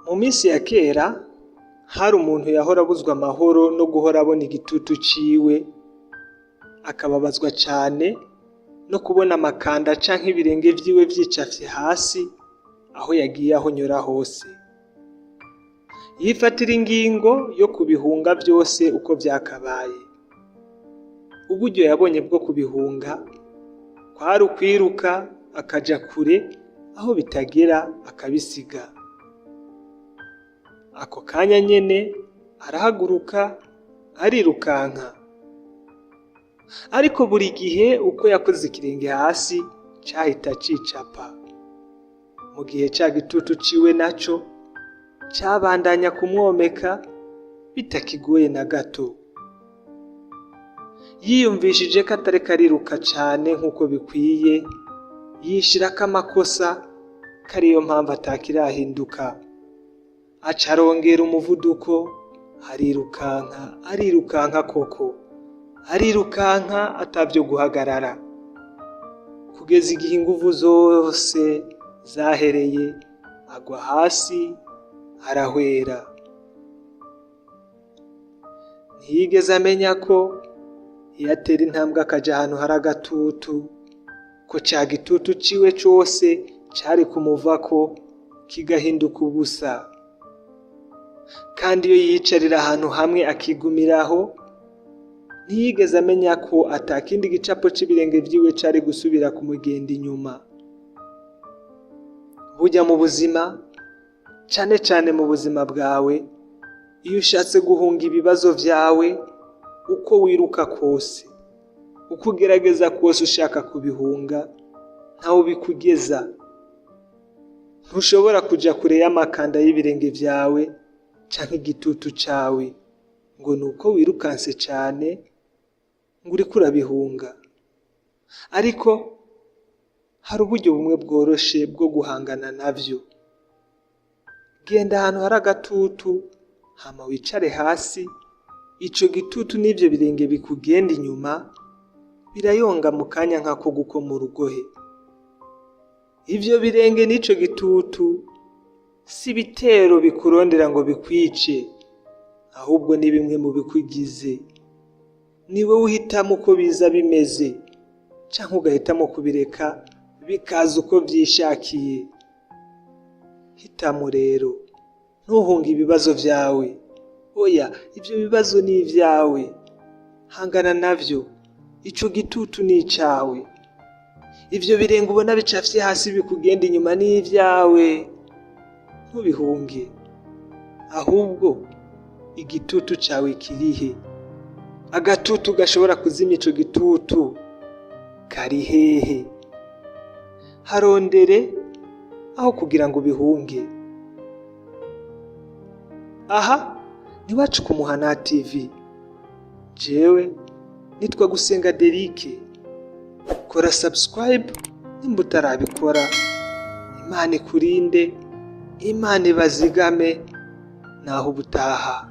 Mu minsi ya kera hari umuntu yahora abuzwa amahoro no guhora abona igitutu ciwe, akababazwa cane no kubona amakanda canke ibirenge vyiwe vyicafye hasi aho yagiye ahonyora hose. Yifatira ingingo yo kubihunga vyose uko vyakabaye. Uburyo yabonye bwo kubihunga kwari ukwiruka akaja kure aho bitagera akabisiga. Ako kanya nyene arahaguruka arirukanka. Ariko buri gihe uko yakoze ikirenge hasi cahita cicapa. Mu gihe ca gitutu ciwe naco cabandanya kumwomeka bitakigoye na gato. Yiyumvishije ko atariko ariruka cane nkuko bikwiye, yishirako amakosa ko ariyo mpamvu atakirahinduka. Aca arongera umuvuduko, arirukanka, arirukanka koko, arirukanka atavyo guhagarara. Kugeza igihe inguvu zose zahereye, agwa hasi arahwera. Ntiyigeze amenya ko iyo atera intambwe akaja ahantu hari agatutu, ko ca gitutu ciwe cose cari kumuvako kigahinduka ubusa. Kandi iyo yiyicarira ahantu hamwe akigumiraho, ntiyigeze amenya ko atakindi gicapo c'ibirenge vyiwe cari gusubira kumugenda inyuma. Burya mu buzima, cane cane mu buzima bwawe, iyo ushatse guhunga ibibazo vyawe, uko wiruka kose, uko ugerageza kose ushaka kubihunga, ntaho bikugeza. Ntushobora kuja kure y'amakanda y'ibirenge vyawe canke igitutu cawe, ngo nuko wirukanse cane ngo uriko urabihunga. Ariko hari uburyo bumwe bworoshe bwo guhangana navyo. Genda ahantu hari agatutu, hama wicare hasi, ico gitutu n'ivyo birenge bikugenda inyuma birayonga mu kanya nk'ako gukoma urugohe. Ivyo birenge n'ico gitutu si ibitero bikurondera ngo bikwice, ahubwo ni bimwe mu bikugize. Ni wewe uhitamwo uko biza bimeze, canke ugahitamwo kubireka bikaza uko vyishakiye. Hitamwo rero, ntuhunge ibibazo vyawe. Oya, ivyo bibazo ni ivyawe, hangana navyo, ico gitutu ni icawe. Ivyo birenge ubona bicafye hasi bikugenda inyuma ni ivyawe, ntubihunge. Ahubwo igitutu cawe kirihe? Agatutu gashobora kuzimya ico gitutu kari hehe? Harondere aho kugira ngo ubihunge. Aha ni iwacu ku Muhana TV. Jewe nitwa Gusenga Derike. Kora subscribe nimba utarabikora. Imana ikurinde, Imana ibazigame, naho ubutaha.